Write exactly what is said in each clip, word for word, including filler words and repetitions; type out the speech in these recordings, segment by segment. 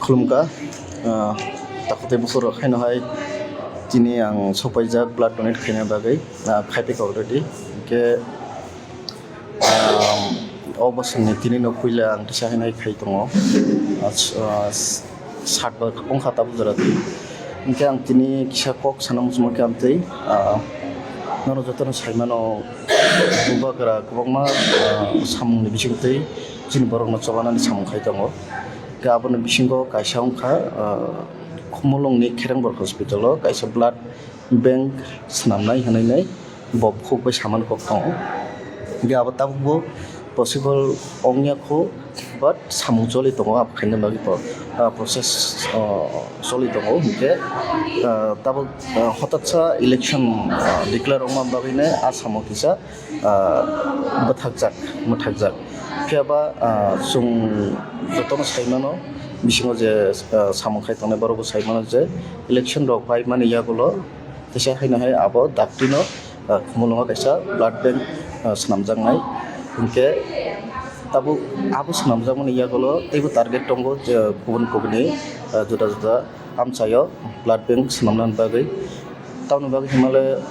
Khulumkha, ah, takhuk tei bukhuk rok haino hai tini ang sokpaijak blood donate khaina bagwi, ah, khaipikha already. Hinkhe, ah, o bosor ni tini no puila ang kisa haino hai khai tongo. Ah, s-, ah, s-, sat bar wngkha tabuk jora twi. Hinkhe ang tini kisa kok sana muchungma khe amtwi, ah, norok jotono saimano bubagra kwbangma, ah, samung ni bisingtwi chini borok no cholanani samung khai tongo. Khe aboni bisingo kaisa wngkha, ah, Khumulwng ni Kherengborok hospital o kaisa blood bank swnamnai hinwi nai bo bukhuk bai samani kok tongo. Hingke abo tabukbo possible ongya kho, but samung choli tongo, abo khaina bagwi bo, ah, process, ah, choli tongo. Hingke, ah, tabuk, ah, hotatsa election, ah, declare wngma bagwino a samung kisa ah, bwthakjak, mwthakjak. Phiya ba, ah, chwng jotono sai mano, bisingo je, ah, samung khai tongnai borokbo sai mano je election rok pai mani yagulo teisa haino hai abo dakti no, ah, Khumulwngo kaisa blood bank, ah, swnamjaknai. Hinkhe tabuk abo swnamjakmani yagulo teibo target tongo je kubun kubuni, ah, juda juda amchaio blood bank swnamnani bagwi. Tamoni bagwi hinmale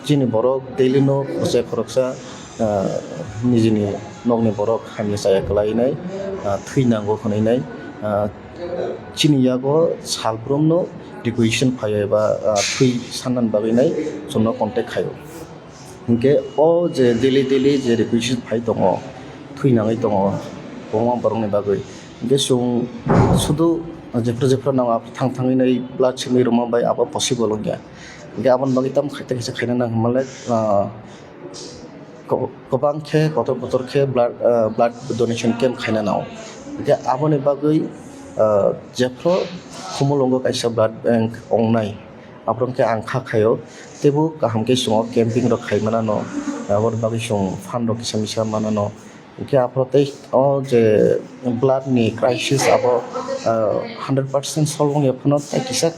chini borok daily no khoroksa khoroksa, ah, nijini nokni borok hamya chaya kwlainai, ah, thwi nango hwnwi nai, ah, chini yago salbrumno requisition phaio eba, ah, thwi sannani bagwi nai chwngno contact khaio. Hinkhe o je daily daily je requisition phai tongo, thwi nangwi tongo kwbangma borokni bagwi. Hinkhe chwng sudu jephru jephru nango aphuru thang thangwi nai blood simi rwma bai abo possible wngya. Hinkhe aboni bagwi tamo khaita khaisa khaina nang hinmale, ah, ko-, kwbang khe kotor kotor khe blood, ah, blood donation camp khaina nango. Hinkhe aboni bagwi, ah, jephru Khumulwngo kaisa blood bank wngnai. Aphuru khe ang kha khaio, teibo kaham khe chwng o camping rok khai manano, aboni bagwi chwng fund rok kisa misa manano. Hinkhe aphuru tei o je blood ni crisis abo, ah, hundred percent solve wngya phano tei kisa,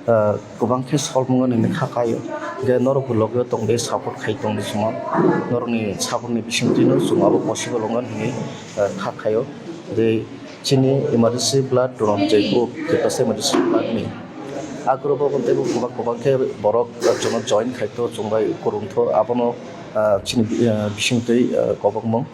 ah, kwbang khe solve wngo hinwi kha khaio. Hinkhe norokbo logi o tongdi, support khai tongdi chwngno. Norokni support ni bisingtwino chwng abo possible wngo hinwi, ah, kha khaio. Tei chini emergency blood donor je group, Tiprasa emergency blood ni, a group o teibo kwbang kwbang khe borok chwngno join khai to, chwng bai kwrwng tho, abono, ah, chini, ah, bisingtwi, ah, kobokmung.